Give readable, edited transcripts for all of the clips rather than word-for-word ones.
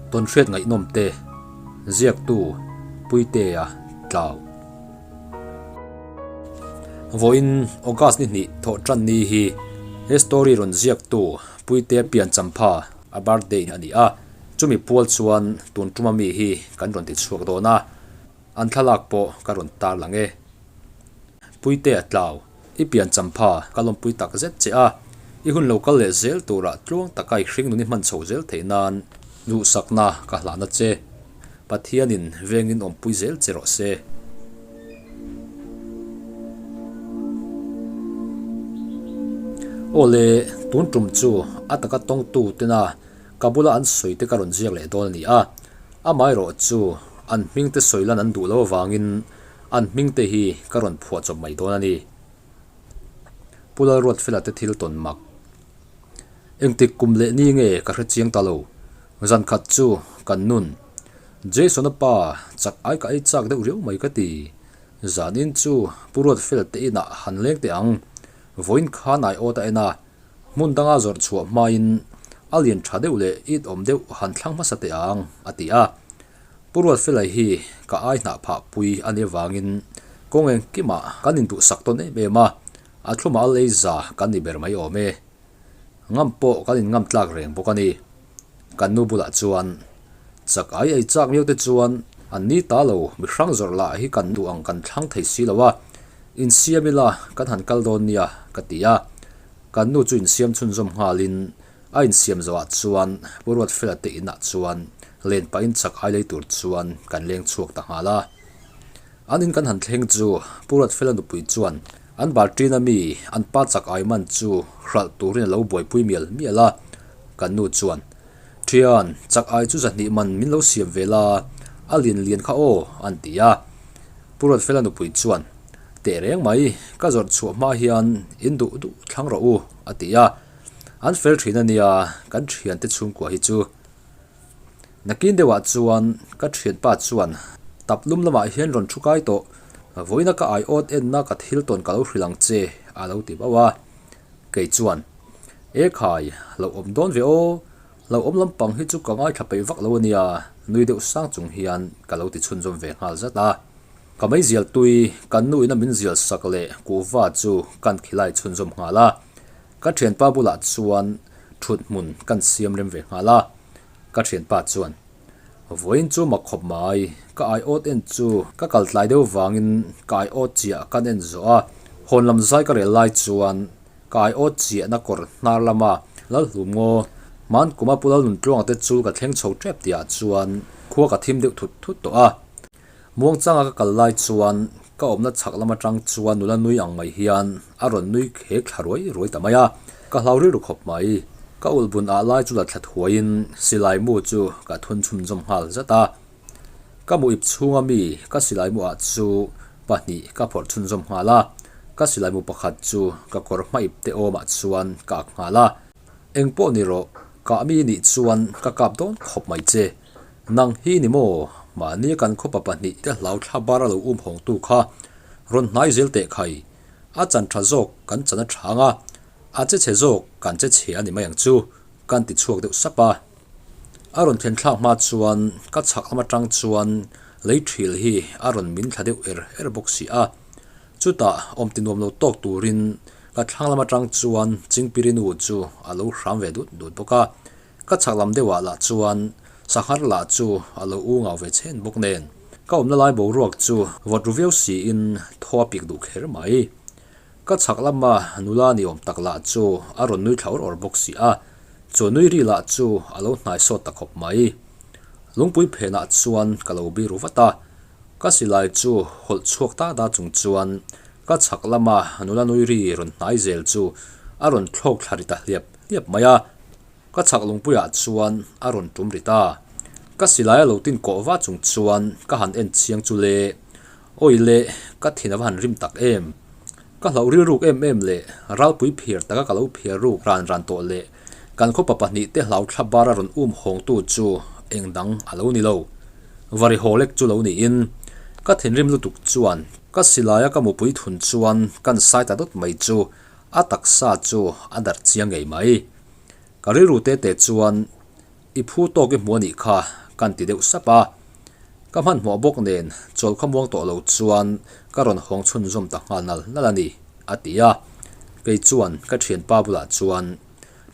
Tawnhriat ngaihnawm te, ziaktu Puitea Tlau. Vawiin August ni hnih thawh tan ni hi he story rawn ziaktu Puitea pian champha a birthday a ni a, chumi pual chuan tun tuma mi hi kan rawn ti chhuak dawn a, an thlalak pawh ka rawn tar lang e. Puitea Tlau, i pian champha ka lawmpui tak zet che a, i hun lo kal leh zel turah tluang taka i hring nun i hman chho zel theih nan duhsakna ka hlahna che. Pathianin vengin awmpui zel che rawh se. Aw le, tun tum chu a taka tawngtu tena ka bula an sawi te ka rawn ziak leh dawn a ni a, amaherawh chu an hming te sawi lan an duh lo avangin an hming te hi ka rawn phuah chawp mai dawn a ni. Pu Lalruatfela te thil tawn mak. Engtik kum leh ni nge ka hre chiang ta lo. Zan khat chu kan nun. Jason-a pa chak ai ka ei chak deuh riau mai ka ti. Zanin chu Pu Ruatfela te inah han leng teh ang. Vawiin khan ai awt a en a, hmun danga zawrh chhuah hmain a lian tha deuh leh it awm deuh han thlang hmasa teh ang, a ti a. Pu Ruatfela hi ka ai hnah phah pui a nih avangin kawng engkimah kan induhsak tawn em em a, a thlumah a lei za kan ni ber mai awm e. Ngam pawh kan in ngam tlak reng bawk a ni. Kan nu bulah chuan chak ai ei chak miau te chuan an ni ta lo mi hrang zawrh lah hi kan duh ang kan thlang thei si lo a, insiam ila kan han kal dawn nia ka ti a. Kan nu chu insiam chhunzawm nghalin a insiam zawhah chuan Pu Ruatfela te inah chuan len pahin chak ai lei tur chuan kan leng chhuak ta nghal a. An in kan han thleng chu Pu Ruatfela nupui chuan an Barṭin a mi an pa chak ai man chu hralh turin a lo buaipui mial mial a. Kan nu chuan, Ṭhian, chak ai chu zahnih man min lo siam ve la, a lian lian kha aw, an ti a. Pu Ruatfela nupui chuan, Teh reng mai, ka zawrh chhuah hma hian in duh duh thlang rawh u, a ti a. An fel ṭhin a nia, kan ṭhiante chhungkua hi chu. Nakin deuhah chuan ka thianpa chuan tap lum lamah hian rawn thu kai tawh, vawiina ka aiawt enna ka thil tawn ka lo hrilh ang che a lo ti bauh a. Kei chuan, E khai, lo awm dawn ve aw, lo awm lampang hi chu ka ngaithla peih vak lo a nia, nui deuh sang chung hian ka lo ti chhunzawm ve nghal zat a. Ka meizial tui kan nu ina min zial sak leh kuhva chu kan khilai chhunzawm nghal a. Ka thianpa bulah chuan thut hmun kan siam rem ve nghal a, ka thianpa chuan, Vawiin chu mak khawp mai, ka aiawt en chu ka kal tlai deuh vangin ka aiawt chiah kan en zawh a, hawn lam zai ka rel lai chuan ka aiawt chiahna kawr hnar lama Lalhlum ngaw hman kuma Pu Lalnuntluanga te chu ka thleng chho tep tihah chuan khua ka thim deuh thut thut tawh a. Muangchanga ka kal lai chuan ka awmna chhak lam atang chuan nula nui ang mai hian a rawn nui khek thla ruai ruai ta mai a, ka hlau rilru khawp mai. Ka ulh bun ah lai chu la thla thuaiin silai mu chu ka thun chhunzawm nghal zat a. Ka mu ip chhunga mi ka silai mu ah chu pahnih ka phawrh chhunzawm nghal a, ka silai mu pakhat chu ka kawr hma ip te awmah chuan ka ak nghal a. Engpawh ni rawh, kah mi nih chuan ka kap dawn khawp mai che. Nang hi ni maw? Mahni kan khawpa pahnih te hlau thla bar a lo um hawngtu kha rawn hnai zel teh khai. A chan tha zawk kan chan a chang a, a che chhe zawk kan che chhe a ni mai ang chu, kan ti chhuak deuh sap a. A rawn thlen thlak hma chuan ka chhak lam atang chuan lei thil hi a rawn min thla deuh er er bawk si a. Chutah awm ti nuam lo tawk turin ka thlang lam atang chuan Chingpirinu chu a lo hram ve dut dut bawk a. Ka chhak lam deuhah lah chuan sanghar lah chu a lo u ngau ve chhen bawk nen ka awmna lai boruak chu vawt ru viau siin thaw a pik duh kher mai. Ka chhak lama nula ni awm tak lah chu a rawn nui thla awr awr bawk si a, chu nui ri lah chu a lo hnai sawt ta khawp mai. Lungpui phenah chuan ka lo biru vat a, ka silai chu hawlh chhuak ta da chung chuan ka chhak lama nula nui ri rawn hnai zel chu a rawn thlawk thla ri ta hliap hliap mai a. Ka chhak lungpuiah chuan a rawn tum ri ta. Ka silai a lo tin kawh va chung chuan ka han en chiang chu le. Awi le, ka thin a va han rim tak em. Ka hlauh rilruk em em leh ralpui phiar taka ka lo phiar ruk ran ran tawh leh kan khawpa pahnih te hlau thla bar a rawn um hawngtu chu eng dang a lo ni lo. Vari haw lek chu lo niin ka thinrim lutuk chuan ka silai a ka mupui thun chuan kan sai ta dawt mai chu a taksa chu a darh chiang ngei mai. Ka rilru te te chuan, I phu tawk i hmu a nih kha, kan ti deuh sap a. Ka hmanhmawh bawk nen chawl khamuang tawh lo chuan ka rawn hawng chhunzawm ta nghal nal nal a ni, a ti a. Kei chuan ka thianpa bulah chuan,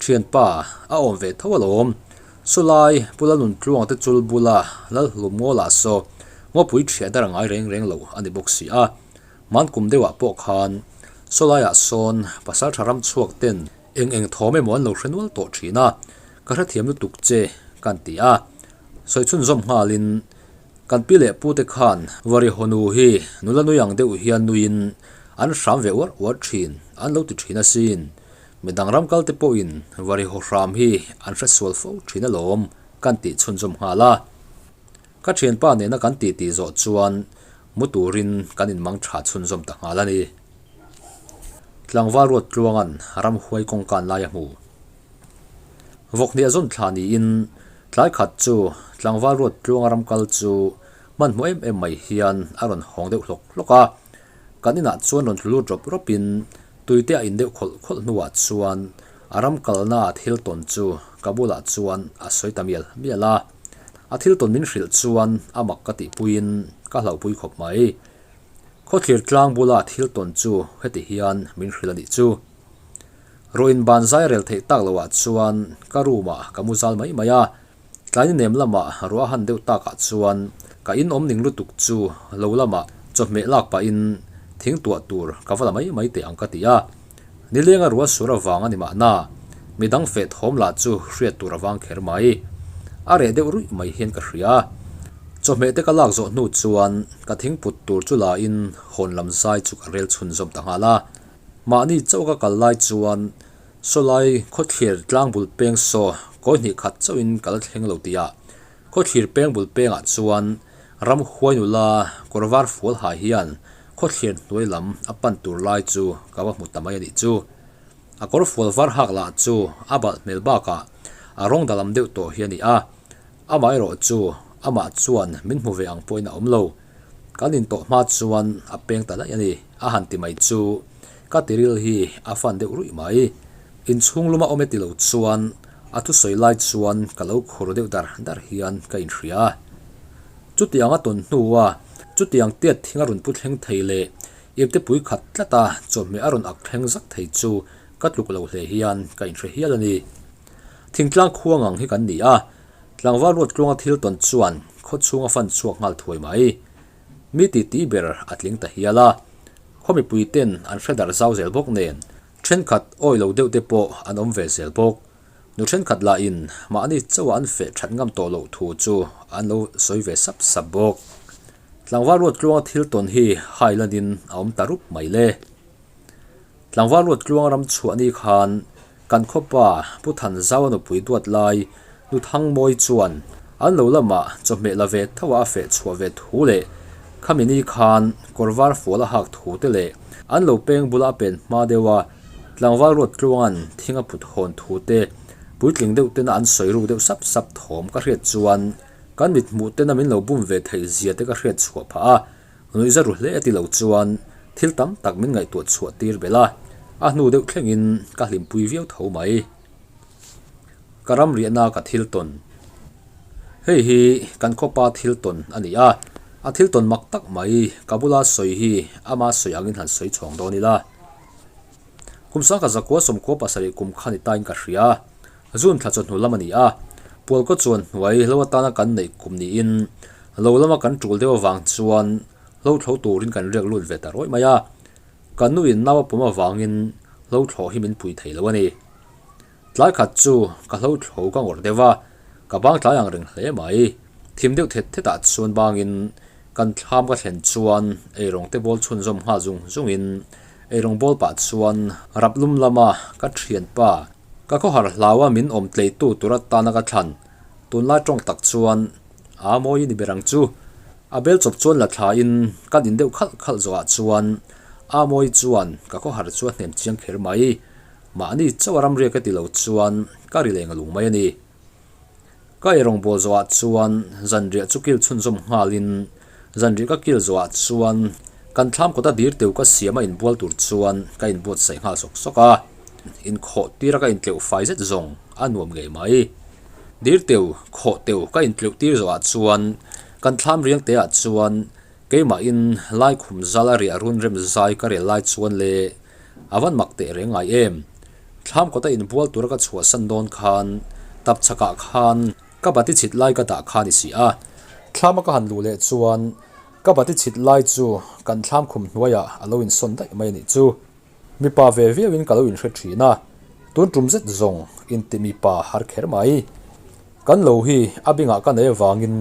Thianpa, a awm ve tho alawm. Sawlai, Pu Lalnuntluanga te chul bula Lalhlum Ngawlah saw ngawpui thiah dar a ngai reng reng lo a ni bawk si a. Hmankum deuhah pawh khan sawlaiah sawn pasaltha ram chhuak ten eng eng thawm emaw an lo hre nual tawh thin a, ka hrethiam lutuk che kan ti a. Sawi chhunzawm nghalin kan pi leh pu te khan Vari Hawnu hi nula nui ang deuh hian nuiin an hram ve uar uar thin an lo ti thin asin. Midang ram kal te pawhin Vari Haw hram hi an hre sual fo thin alawm kan tih chhunzawm nghal a. Ka thianpa nena kan titi zawh chuan mu turin kan inmang tha chhunzawm ta nghal a ni. Tlangval ruat tluanga'n ramhuai kawngkan lai a hmu. Vawkhniah zawn thla niin tlai khat chu tlangval ruat tluanga ram kal chu hmanhmawh em em mai hian a rawn hawng deuh hlawk hlawk a. Kan inah chuan rawn tlu lut rawp rawpin tuite a in deuh khawlh khawlh hnuah chuan a ram kalna a thil tawn chu ka bulah chuan a sawi ta mial mial a. A thil tawn min hrilh chuan a mak ka tihpuiin ka hlauhpui khawp mai. Khawthlir tlang bula thil tawn chu heti hian min hrilh a nih chu. Ruah in ban zai rel theih tak loah chuan ka room ah ka mu zal mai mai a, tlai ni nem lamah ruah a han deuh takah chuan ka in awm ning lutuk chu lo lamah chawhmeh lak pahin thing tuah tur ka va la mai mai teh ang ka ti a. Nilenga ruah sur avang a ni mahna, midang feh thawm lah chu hriat tur avang kher mai. A reh deuh ruih mai hian ka hria. Chawhmeh te ka lak zawh hnu chuan ka thingput tur chu la in hawn lam zai chu ka rel chhunzawm ta nghal a. Mahni chauh ka kal lai chuan sawlai khawthlir tlang bul peng saw kawi hnih khat chauhin ka la thleng lo tih ah khawthlir peng bul pengah chuan Ramhuai nula kawr var fual ha hian khawthlir hnuai lam a pan tur lai chu ka va hmu ta mai a nih chu. A kawr fual var hak lah chu a balh hmel bakah a rawng da lam deuh tawh hi a ni a, amaherawh chu amah chuan min hmu ve ang pawhin a awm lo. Kan intawh hma chuan a peng ta daih a ni, a han ti mai chu ka tiril hi a fan deuh ruih mai. Inchhung luma awm e ti lo chuan a thusawi lai chuan ka lo khur deuh dar dar hian ka inhria. Chutiang a tawn hnua chutiang tiat thing a rawn pu thleng thei leh ipte pui khat tlata chawhmeh a rawn ak thleng zak thei chu ka tluk lo hle hian ka inhre hial a ni. Thingtlang khua ngang hi kan ni a, tlangval ruat tluanga thil tawn chuan khaw chhunga fan chhuak nghal thuai mai. Mi titi ber a tling ta hial a, khaw mipui ten an hre darh zau zel bawk nen thenkhat awi lo deuh te pawh an awm ve zel bawk. Nu thenkhat lahin mahni chauha an feh that ngam tawh loh thu chu an lo sawi ve sap sap bawk. Tlangval ruat tluanga thil tawn hi hai lanin a awm ta rup mai le. Tlangval ruat tluanga ram chhuah ni khan kan khawpa Pu Thanzau a nupui duat lai Nu Thangmawi chuan an lo lamah chawhmeh la ve tho a a feh chhuah ve thu leh khami ni khan kawr var fual a hak thu te leh an lo peng bula a pen hma deuh a Tlangval ruat tluanga'n thing a put hawn thu te puitling deuh tena an sawi ruk deuh sap sap thawm ka hriat chuan kan mit hmuh tena min lo bum ve theih zia te ka hriat chhuah phah a, nuihza ru hle ti lo chuan thil tam tak min ngaihtuah chhuah tir belh a, a hnu deuh thlengin ka hlimpui viau tho mai. Ka ram riahna ka thil tawn. Hei hi kan khawpa thil tawn a ni a, a thil tawn mak tak mai ka bula sawi hi ama sawi angin han sawi chhawng dawn ila. Kum sangkhat zakua sawmkua pasarih kum kha ni tain ka hria. June thla chawhnu lam a ni a, Pualkaw chuan hnuai hlo atana kan neih kum niin lo lama kan tul deuh avang chuan hlo thlo turin kan riak lut ve ta rawih mai a. Kan nuin nau a pawm avangin hlo thlawh hi min pui thei lo a ni. Tlai khat chu ka hlo thlo ka ngawrh deuh a, ka bang tlai ang reng hle mai. Thim deuh thet thetah chuan bangin kan thlam ka thlen chuan eirawng te bawl chhunzawm nghal zung zungin eirawng bawl pah chuan rap lum lama ka thianpa ka khawhar hlaua min awm tleitu tur atana ka thlan tunlai tawng tak chuan a mawi ni ber ang chu. A bel chawp chuan la thlain kan in deuh khalh khalh zawhah chuan a mawi chuan ka khawhar chu a hnem chiang kher mai. Mahni chauh a ramriak ka ti lo chuan ka ri leng lung mai a ni. Ka eirawng bawl zawhah chuan zanriah chu kil chhunzawm nghalin zanriah ka kil zawhah chuan kan thlam kawta dir teu ka siam a inbual tur chuan ka inbuatsaih nghal sawk sawk a. Inkhawh tira ka intleuh fai zet zawng a nuam ngei mai. Dir teu, khawh teu ka intleuh tir zawhah chuan kan thlam riang te ah chuan keimahin laikhum zal a riah run rem zai ka rel lai chuan le a van mak teh reng ngai em. Thlam kawta inbual tura ka chhuahsan dawn khan tapchhakah khan ka bati chhit lai ka dah kha ni si a. Thlama ka han luh leh chuan ka bati chhit lai chu kan thlam khum hnuaiah a lo insawn daih mai a nih chu. Mipa ve viauin ka lo inhre thin a, tun tum zet zawng inti mipa har kher mai. Kan lo hi a bingah ka nei avangin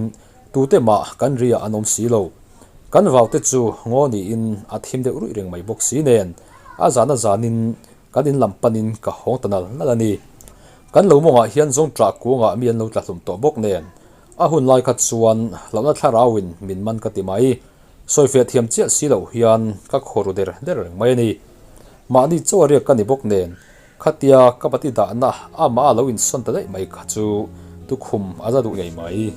tute mah kan ri ah an awm si lo. Kan vaute chu ngaw niin a thim deuh ruih reng mai bawk si nen a zan a zanin kan in lam panin ka hawng ta nal nal a ni. Kan lo mawngah hian zawng ṭah kuangah mi an lo tla hlum tawh bawk nen a hun lai kha chuan hlauhna thlarauin min man ka ti mai. Sawifiah thiam chiah si loh hian ka khaw ru der der reng mai a ni. Mahni chaw a riak ka ni bawk nen, khatia ka pati dahna amah a lo insawn ta daih mai kha chu tukhum a za duh ngei mai.